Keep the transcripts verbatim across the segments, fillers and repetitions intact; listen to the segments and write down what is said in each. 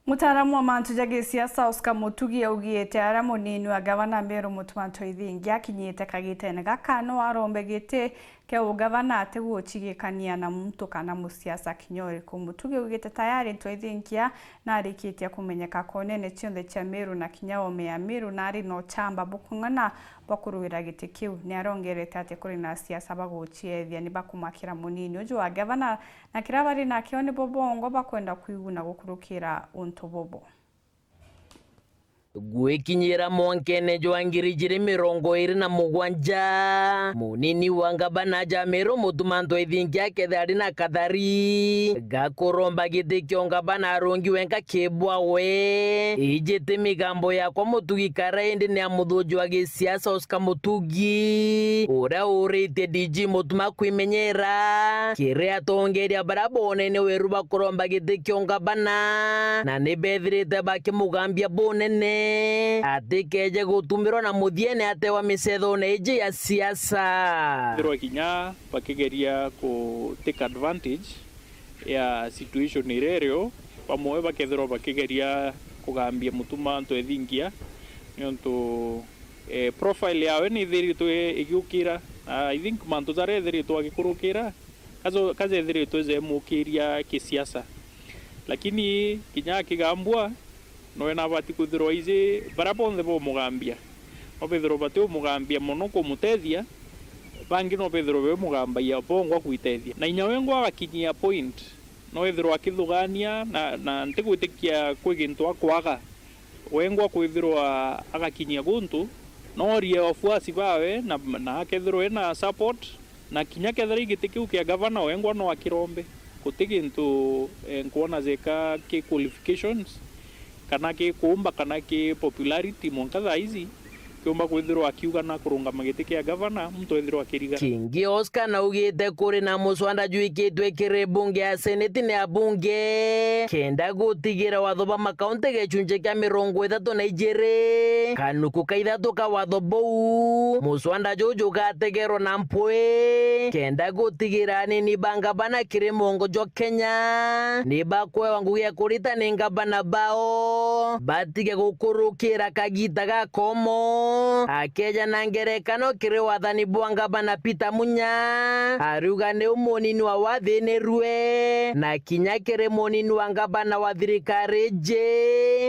Mutaaramu wa mantu ja gisiasa Oscar Mutugi augite aria munini wa gavana Meru Mutuma Ntoithingia akinyite kagitene gaka no arombe giti kia ugavana atigucigikania na muntu kana musiasa kinya uriku. Mutugi augite tayari Ntoithingia narikitie kumenyeka konene cionthe cia Meru na kinya ome ya Meru nari na uchamba bukung'ana bwa kuruira giti kiu. Niarongerete ati kuri na asiasa baguciethia ni bakumakira munini uju wa gavana na kiria bari nakio nibo bongwa bakwenda kwiguna gukurukira untu bubu. Gwikinyira mwankene jwa ngiri ijiri mirongo iri na mugwanja, munini wa ngabana ja Meru Mutuma Ntoithingia akethira ari na kathari ga kuromba giti kio ngabana arungi wenka kibwa we. Iji ti migambo yakwa Mutugi kara indi ni ya muthuji wa gisiasa Oscar Mutugi, uria uritie D G Mutuma kwimenyera kiri atongeria baria bonene weru ba kuromba giti kio ngabana, na ni bethirite bakimugambia bunene atikeje gutumirwa na muthiene atewa micethone iji ya siasa. Ethirwa kinya bakigeria ku take advantage ya situation iria irio, bamwe bakethirwa bakigeria kugambia Mutuma Ntoithingia, niuntu, eh, profile yawe ni ithiritwe igiukira, na I think mantu jaria ethiritwe agikurukira, kajo-, kajethiritwe jemukiria kisiasa. Lakini kinya akigambua, nowe nabati kwithirwa iji baria bonthe bomugambia. No bethirwa batiumugambia mono kumutethia, bangi no bethirwa bemugambagia bongwa kwitethia. Na inya wengwa agakinyia point, no ethirwa akithugania na, na ntigwitikia kwi gintu akwaga. Wengwa kwithirwa agakinyia guntu, no orie wafuasi bawe na, na akethirwa ena support, na kinya kethira i giti kiu kia gavana wengwa no akirombe. Guti gintu, eh, nkwona jeka ki qualifications, kana ki kuumba, kana ki popularity, mwanka thaa ici, kiumba kwithirwa akiuga na kurungama giti kia gavana, muntu ethirwa akirigara. Kingi Oscar naugite kuri na muswanda jwikitwe kiri bunge ya seneti ni abunge, kenda gutigira watho ba makaunti gicunji kia mirongo ithatu na ijiri, kanuku ka ithatu ka watho buu, muswanda juju jugategerwa na mpwi, kenda gutigira anini ba ngabana kiri mwongo jwa Kenya ni bakwewa ngugi ya kurita ni ngabana bao, batige gukurukira kagita ga komo. Akeja na ngerekano kiri wathani bwa ngabana Peter Munya, ariuga niu munini wa wathinirue, na kinya kiri munini wa ngabana wa thirikari iji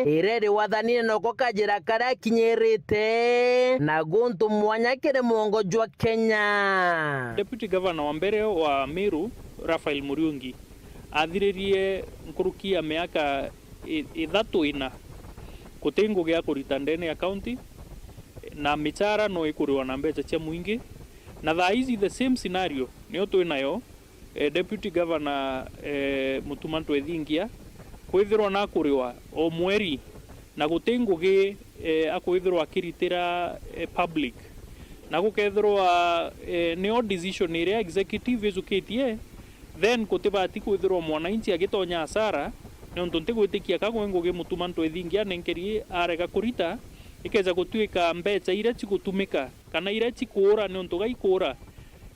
iria iri wathanine noko kajira karia akinyirite, na guntu mwanya kiri mwongo jwa Kenya. Deputy Governor wa mbere wa Meru, Raphael Muriungi, athiririe nkuruki ya miaka i-, ithatu ina, guti ngugi ya kurita ndene ya county, na michara no ikuriwa na mbeca cia mwingi, na thaa ici the same scenario niyo twinayo, eh, Deputy Governor, eh, Mutuma Ntoithingia, kwithirwa nakuriwa o mweri, na guti ngugi, eh, akwithirwa akiritira, eh, public. Na gukethirwa, eh, nio decision iria executive ijukitie, then gutibati kwithirwa mwananchi agitonya hasara, niuntu ntigwitikia kagwe ngugi Mutuma Ntoithingia anenkeri arega kurita, ikeja gutuika mbeca iria cigutumika kana iria cikuura niuntu ga ikuura,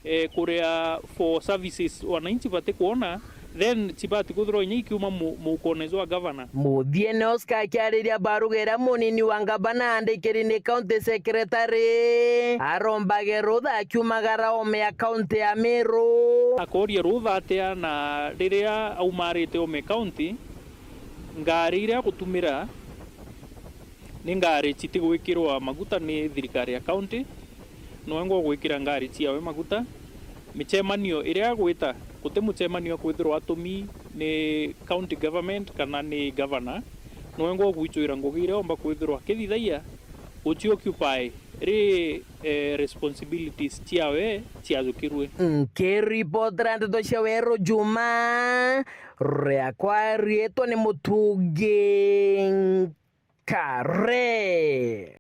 eh, kuria for services wananchi batikwona, then cibati kwithirwa inya ikiuma mu-, muukone jwa gavana. Muthiene Oscar akiariria baruga iria munini wa ngavana andikiri ni county secretary, arombage rutha akiumagara ome ya county ya Meru. Akoria rutha atia, na riria aumarite ome county, ngari iria agutumira ni ngari citigwikirwa maguta ni thirikari ya county, nowengwa gwikira ngari ciawe maguta. Micemanio iria agwita, guti mucemanio akwithirwa atumi ni county government kana ni governor, nowengwa gwicwira ngugi iria omba kwithirwa akithithagia gucioccupy ri, eh, responsibilities ciawe ciajukirwe. Nkiripotera ndeto cia Weru Juma, riakwa riitwa ni Mutungi Kare.